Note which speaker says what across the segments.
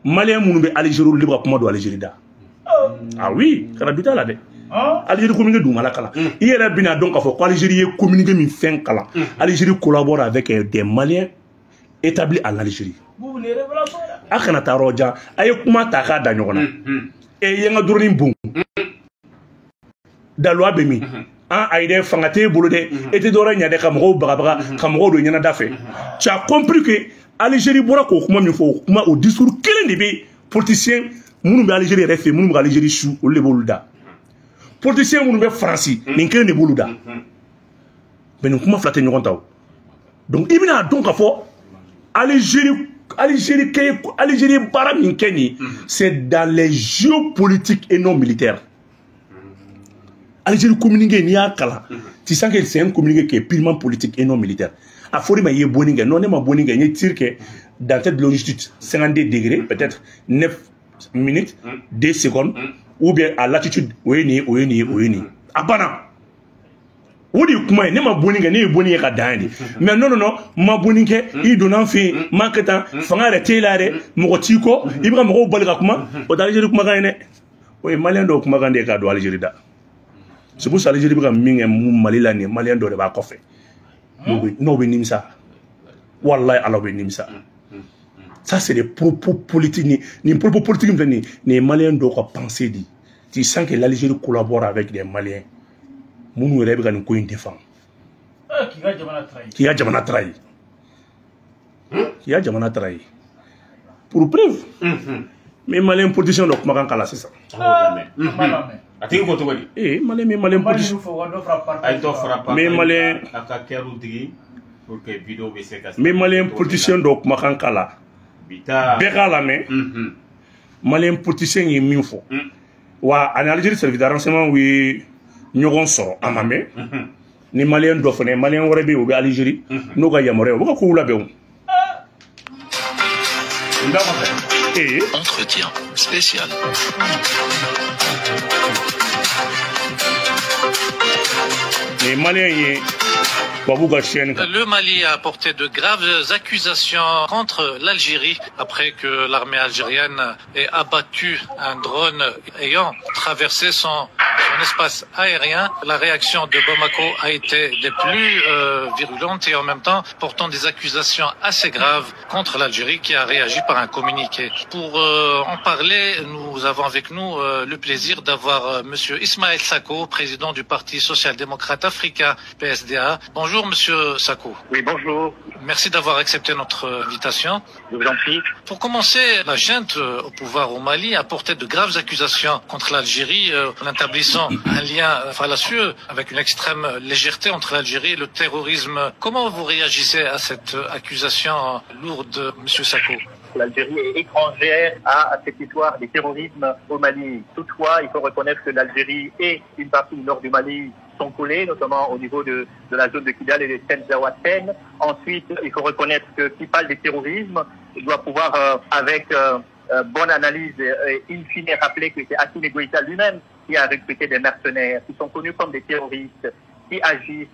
Speaker 1: Malien minnu bɛ Algérie, olu de bɛ ka kuma don Algérie da. Ah oui, kana du t'a la dɛ. Algérie communiqué dugumala kalan, i yɛrɛ bɛna dɔn k'a fɔ ko Algérie ye communiqué min fɛn kalan. Algérie collabore avec des Maliens établis en Algérie. A kana taa yɔrɔ jan, a ye kuma ta k'a da ɲɔgɔn na. E ye n ka drone bon, daluwa bɛ min? An ayi dɛ, fanga t'e bolo dɛ, e tɛ dɔwɛrɛ ɲɛ dɛ, ka mɔgɔw bagabaga, ka mɔgɔw don ɲɛnada fɛ. Tu as compris que Algérie bɔra k'o kuma min fɔ, o kuma, o discours kelen de bɛ politicien minnu bɛ Algérie yɛrɛ fɛ, minnu bɛ Algérie su, olu de b'olu da. Politicien minnu bɛ Faransi, nin kelen de b'olu da. Mais nin kuma fila tɛ ɲɔgɔn ta o. Donc i bɛna dɔn k'a fɔ Algérie kɛ, Algérie baara min kɛ nin, c'est dans les géopolitiques et non militaires. Algérie communiqué, n'i y'a kalan, tu sens que c'est un communiqué qui est purement politique et non militaire. A fɔra i ma i ye bonni kɛ. Non, ne ma bonni kɛ, n ye tir kɛ dans cette longitude, 52 degrés, peut-être 9 minutes 2 secondes, ou bien à latitude, o ye nin ye, o ye nin ye, o ye nin ye. A banna, o de ye kuma ye. Ne ma bonni kɛ, ne ye bonni ye ka dan ye de. Mais non, non, non, n ma bonni kɛ, i donna an fɛ yen, n ma kɛ tan, fanga yɛrɛ t'e la yɛrɛ, mɔgɔ t'i kɔ, i bɛ ka mɔgɔw bali ka kuma. O tɛ Algérie kumakan ye dɛ, o ye Malien dɔw kumakan de ye k'a don Algérie da. C'est pour ça, Algérie bɛ ka min kɛ Mali la nin ye, Malien dɔ de b'a kɔfɛ, n'o bɛ nimisa. Walayi, Ala bɛ nimisa. Ça, c'est des propos politiques. Nin propos politique min filɛ nin ye, nin ye Malien dɔw ka pensée de. Tu sens que l'Algérie collabore avec des Maliens minnu yɛrɛ bɛ ka nin ko in défend.
Speaker 2: K'i ka jamana trahi.
Speaker 1: K'i ka jamana trahi, k'i ka jamana trahi. Pour preuve, n bɛ Malien politicien dɔ kumakan kala sisan.
Speaker 3: A tigi ko cogo di?
Speaker 1: Ee, Malien bɛ Malien politicien.
Speaker 3: A ye dɔ fara.
Speaker 1: N bɛ Malien
Speaker 3: a ka kɛriw digi pour que vidéo bɛ se ka.
Speaker 1: N bɛ Malien politicien dɔ kumakan kala.
Speaker 3: Bi taa.
Speaker 1: Bɛɛ k'a lamɛn. Malien politicien ye min fɔ wa, ani Algérie service de renseignement ye ɲɔgɔn sɔrɔ, a ma mɛn ni Malien dɔ fana ye, Malien wɛrɛ bɛ yen, o bɛ Algérie, n'o ka yamaruya, o bɛ ka kow labɛn o.
Speaker 3: Nin bɛɛ kɔfɛ.
Speaker 1: Ee.
Speaker 4: Entretien spécial.
Speaker 1: Nin ye Malien ye tubabu ka chaîne kan.
Speaker 4: Le Mali a porté de graves accusations contre l'Algérie après que l'armée algérienne ait abattu un drone ayant traversé son espace aérien. La réaction de Bamako a été des plus virulentes et en même temps portant des accusations assez graves contre l'Algérie qui a réagi par un communiqué. Pour en parler, nous avons avec nous le plaisir d'avoir Monsieur Ismaël Sako, président du Parti social-démocrate africain PSDA. Bonjour Monsieur Sako.
Speaker 5: Oui, bonjour.
Speaker 4: Merci d'avoir accepté notre invitation.
Speaker 5: Je vous en prie.
Speaker 4: Pour commencer, la junte au pouvoir au Mali a porté de graves accusations contre l'Algérie en établissant un lien fallacieux avec une extrême légèreté entre l'Algérie et le terrorisme. Comment vous réagissez à cette accusation lourde, Monsieur Sako?
Speaker 5: L'Algérie est étrangère à cette histoire du terrorisme au Mali. Toutefois, il faut reconnaître que l'Algérie et une partie du nord du Mali sont collées, notamment au niveau de la zone de Kidal et de Tenzawaten. Ensuite, il faut reconnaître que qui parle de terrorisme doit pouvoir, avec bonne analyse, in fine rappeler que c'est Assimi Goïta lui-même qui a recruté des mercenaires qui sont connus comme des terroristes, qui agissent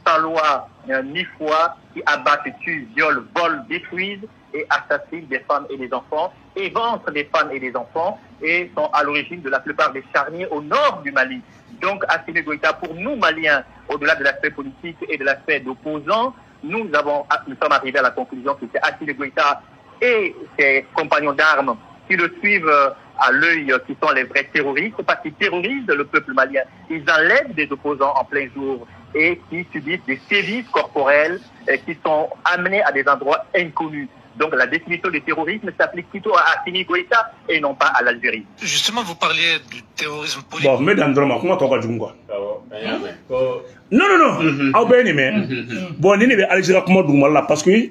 Speaker 5: sans loi ni foi, qui abattent, tuent, violent, volent, détruisent et assassinent des femmes et des enfants, éventrent des femmes et des enfants et sont à l'origine de la plupart des charniers au nord du Mali. Donc Assimi Goïta, pour nous Maliens, au-delà de l'aspect politique et de l'aspect d'opposants, nous sommes arrivés à la conclusion que c'est Assimi Goïta et ses compagnons d'armes qui le suivent à l'œil qui sont les vrais terroristes, parce qu'ils terrorisent le peuple malien. Ils enlèvent des opposants en plein jour et qui subissent des sévices corporels qui sont amenés à des endroits inconnus. Donc la définition du terrorisme s'applique plutôt à Assimi Goïta et non pas à l'Algérie.
Speaker 4: Justement, vous parliez du terrorisme politique.
Speaker 1: Bon, n bɛ dan dɔrɔn ma, kuma tɔ ka jugu quoi.
Speaker 3: Awɔ, an y'a mɛn ko.
Speaker 1: Non, non, non, aw bɛɛ ye nin mɛn. Bon, nin de bɛ Algérie ka kuma dugumala la, parce que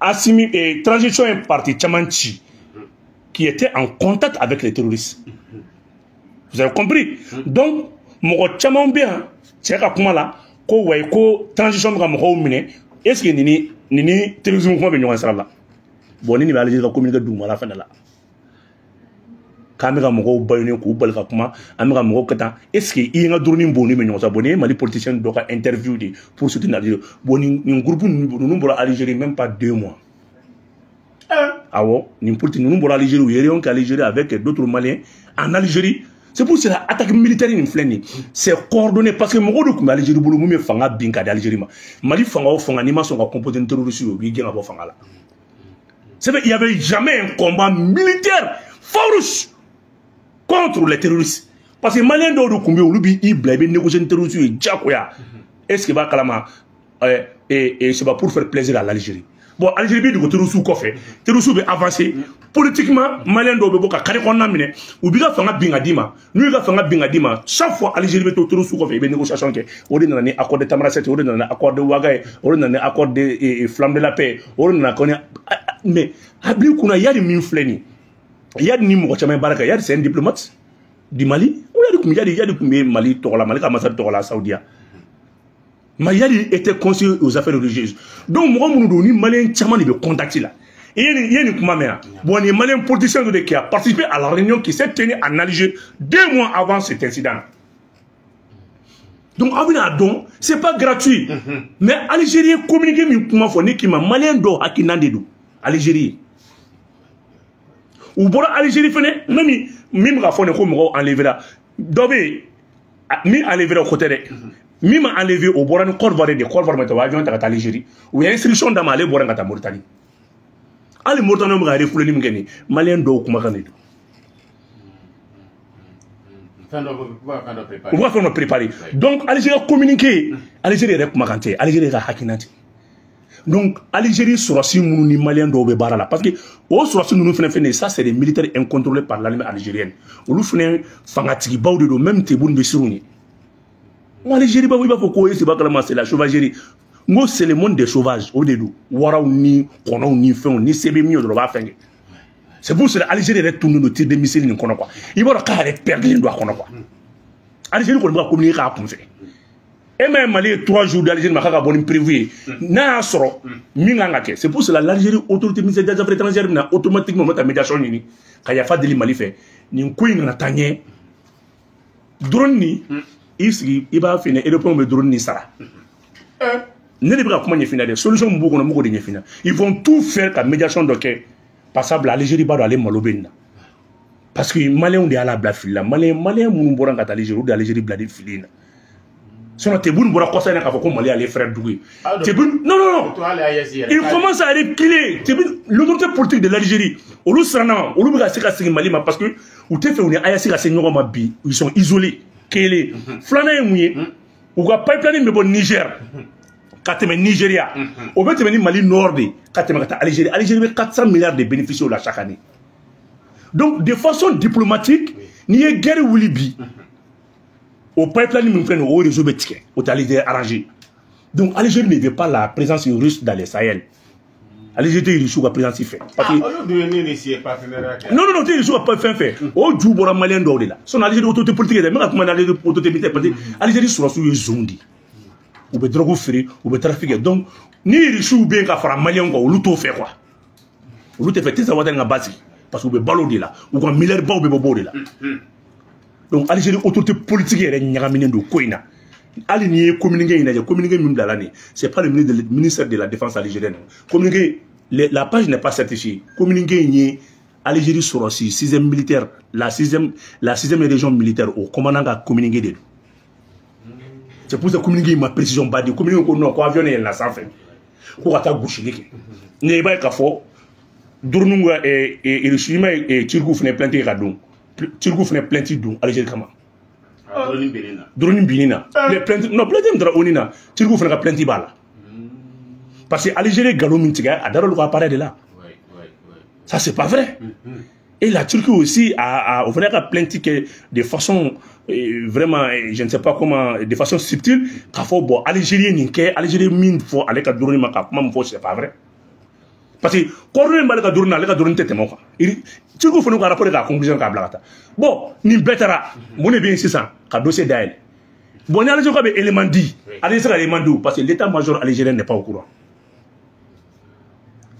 Speaker 1: Assimi et transition ye parti caman ci qui était en contact avec les terroristes. Vous avez compris? Donc mɔgɔ caman bɛ yan, cɛ ka kuma la ko wayi, ko transition bɛ ka mɔgɔw minɛ, est ce que nin ni terrorisme kuma bɛ ɲɔgɔn sira la? Bon, nin de bɛ Algérie ka communiqué dugumala fana la, k'an bɛ ka mɔgɔw bâillonner, k'u bali ka kuma, an bɛ ka mɔgɔw kɛ tan. Est ce que i ye n ka drone bon, ni bɛ ɲɔgɔn sɔrɔ? Bon, nin ye Mali politicien dɔ ka interview de pour soutenir l'Algérie. Bon, nin groupe ninnu bɔra Algérie même pas 2 mois. Awɔ, nin politique ninnu bɔra Algérie, u ye réunion kɛ Algérie avec d'autres Maliens en Algérie. C'est pour cela attaque militaire nin filɛ nin, c'est coordonné, parce que mɔgɔw de tun bɛ Algérie bolo mun bɛ fanga bin ka di Algérie ma. Mali fanga o fanga, n'i ma sɔn ka composer ni terroriste ye, u b'i gɛn ka bɔ fanga la. C'est vrai, il y avait jamais un combat militaire farouche contre les terroristes, parce que Malien dɔw de tun bɛ yen, olu b'i bila i bɛ négocier ni terroriste ye diyagoya. Est ce que i b'a kalama? Et c'est pas pour faire plaisir à l'Algérie. Bon, Algérie bɛ dogo terroriste kɔfɛ, terroriste bɛ avancer politiquement, Malien dɔw bɛ bɔ ka carré kɔnɔna minɛ, u b'i ka fanga bin ka d'i ma. N'u y'i ka fanga bin ka d'i ma, chaque fois Algérie bɛ to terroriste kɔfɛ, i bɛ négociation kɛ. O de nana ni accord de Tamanrasset, o de nana ni accord de Ouaga ye, o de nana ni accord de Flamme de la paix, o de nana kɔni. Mais a bil'i kunna, Iyad min filɛ nin, Iyad ni mɔgɔ caman ye baara kɛ. Iyad, c'est un diplomate du Mali. O Iyad kun, Iyad kun bɛ Mali tɔgɔ la, Mali ka ambassade tɔgɔ la Saudiya. Mais Iyad était conseiller aux affaires religieuses. Donc mɔgɔ minnu don, ni Malien caman de bɛ contact la. I ye nin kuma mɛn yan. Bon, nin Malien politicien dɔ de qui a participé à la réunion qui s'est tenue en Algérie 2 mois avant cet incident. Donc aw bɛna dɔn, c'est pas gratuit. Mais Algérie ye communiqué min kuma fɔ, ne k'i ma, Malien dɔw hakilina de don Algérie. U bɔra Algérie fɛnɛ, même min bɛ ka fɔ nin ko mɔgɔw enlevé, dɔ bɛ yen min enlevé, o ko tɛ dɛ. Min ma enlevé, o bɔra ni Côte d'Ivoire de, Côte d'Ivoire ma taa, o avion ta ka taa Algérie. U ye instruction d'a ma, ale bɔra ka taa Mauritanie. Hali Mauritanie bɛ ka refoulé min kɛ nin, Malien dɔw kumakan de don.
Speaker 3: Fɛn dɔ u b'a fɛn dɔ préparé.
Speaker 1: U b'a fɛn dɔ préparé. Donc Algérie ka communiqué, Algérie yɛrɛ kumakan tɛ, Algérie ka hakilina tɛ. Donc Algérie sɔrɔsi minnu ni Malien dɔw bɛ baara la, parce que o sɔrɔsi ninnu fɛnɛ filɛ nin ye, ça c'est des militaires incontrôlés par l'armée algérienne. Olu fɛnɛ fangatigibaw de don, même Tebboune bɛ siran u ɲɛ. N ko Algérie b'a, i b'a fɔ ko e b'a kalama, c'est la sauvagerie. N ko c'est le monde des sauvages, o de don. Waraw ni kɔnɔw ni fɛnw, ni se bɛ min ye dɔrɔn, u b'a fɛn kɛ. C'est pour cela Algérie yɛrɛ tunnen don tir de missile nin kɔnɔ quoi. I b'a dɔn k'a yɛrɛ perdilen don a kɔnɔ quoi. Algérie kɔni bɛ ka communiquer k'a kun fɛ. E ma ye, Mali ye 3 jours d'Algérie ma k'a ka bɔ ni prévu ye, n'a y'a sɔrɔ min kan ka kɛ. C'est pour cela l'Algérie autorité, ministère des affaires étrangères bɛna automatiquement u bɛ taa médiation ɲini ka yafa deli Mali fɛ, nin ko in kana taa ɲɛ. Drone nin, i sigi i b'a f'i ɲɛna, européens bɛ drone nin sara. Ne de bɛ ka kuma ɲɛf'i ɲɛna dɛ. Solution min b'u kɔnɔ, n b'o de ɲɛf'i ɲɛna. Ils vont tout faire ka médiation dɔ kɛ, par exemple Algérie b'a dɔn ale malo bɛ nin na, parce que Maliens de y'a labila fili la. Malien minnu bɔra ka taa Algérie, olu de Algérie bila de fili in na. Sinon Tebboune bɔra kɔsa in na k'a fɔ ko Mali y'ale frère dugu ye. Tebboune, non non non, il commence à reculer. Tebboune, l'autorité politique de l'Algérie, olu siranna, olu bɛ ka se ka segin Mali ma, parce que u tɛ fɛ u ni AES ka se ɲɔgɔn ma bi. Ils sont isolés. Kelen filanan ye mun ye? U ka pipeline bɛ bɔ Niger ka tɛmɛ Nigeria, o bɛ tɛmɛ ni Mali nord de ka tɛmɛ ka taa Algérie. Algérie bɛ 400 milliards de bénéficier o la chaque année. Donc de façon diplomatique, n'i ye guerre wuli bi, o pipeline min filɛ nin ye, o réseau bɛ tigɛ, o tɛ Algérie arrangé. Donc Algérie ne veut pas la présence russe dans les Sahel. Algérie tɛ Russe ka présence fɛ, parce que
Speaker 3: olu dun ye ni Russie ye partenariat kɛ.
Speaker 1: Non non non, tɛ Russe ka fɛn fɛ. O ju bɔra Malien dɔw de la. Sinon Algérie autorité politique yɛrɛ, n bɛ ka kuma ni Algérie autorité militaire, parce que Algérie sɔrɔsiw ye zon de ye, u bɛ drogue feere, u bɛ trafic kɛ. Donc ni Russiw bɛ yen ka fara Malien kan, olu t'o fɛ quoi. Olu tɛ fɛ Tinzawatène ka basigi, parce que u bɛ balo de la, u ka milliard baw bɛ bɔ o de la. Donc Algérie autorité politique yɛrɛ ɲagaminen don ko in na. Hali n'i ye communiqué in lajɛ, communiqué min bilala nin, c'est pas le ministère de la défense algérienne. Communiqué, la page n'est pas certifiée. Communiqué in ye Algérie sɔrɔsi sixième militaire, la sixième région militaire, o commandant ka communiqué de don. C'est pour ça communiqué in ma précision ba di. Communiqué ko non, ko avion yɛlɛnna sanfɛ ko ka taa gosili kɛ. Ne i b'a ye k'a fɔ drone ka Russie, i m'a ye, Turkiw fana plainte ka don, Turkiw fana plainte don Algérie kama.
Speaker 3: Drone binni na.
Speaker 1: Drone binni na. Les plainte, non, plainte min taara ONU na, Turkiw fana ka plainte b'a la, parce que Algérie nkalon min tigɛ, a dar'olu ka appareil de la. Ça c'est pas vrai. Et la Turquie aussi a au fana ka plainte kɛ de façon vraiment, je ne sais pas comment, de façon subtile, k'a fɔ bon, Algérie nin kɛ, Algérie min fɔ ale ka drone ma, ka kuma min fɔ, c'est pas vrai, parce que coordonnées min b'ale ka drone na, ale ka drone tɛ tɛmɛ o kan. Turkiw fana ka rapport k'a conclusion k'a bila ka taa. Bon, nin bɛɛ taara, mun de bɛ yen sisan ka dossier dayɛlɛ? Bon, ni Algérie bɛ élément di, ale tɛ se ka élément di o, parce que l'état-major algérien n'est pas au courant.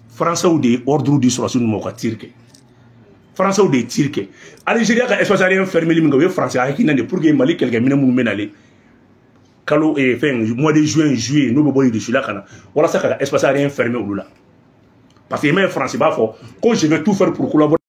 Speaker 1: Français de ye ordre di sɔrɔsiw ma u ka tir kɛ, Français de ye tir kɛ. Algérie ka espace aérien fermé min kɛ, o ye français hakilina de pour que Mali kɛlɛkɛminɛ minnu bɛ nalen kalo fɛn mois de juin, juillet, n'u bɛ bɔ Russie la ka na, walasa ka espace aérien fermé olu la. Parce que i m'a ye, France b'a fɔ ko je vais tout faire pour collaborer.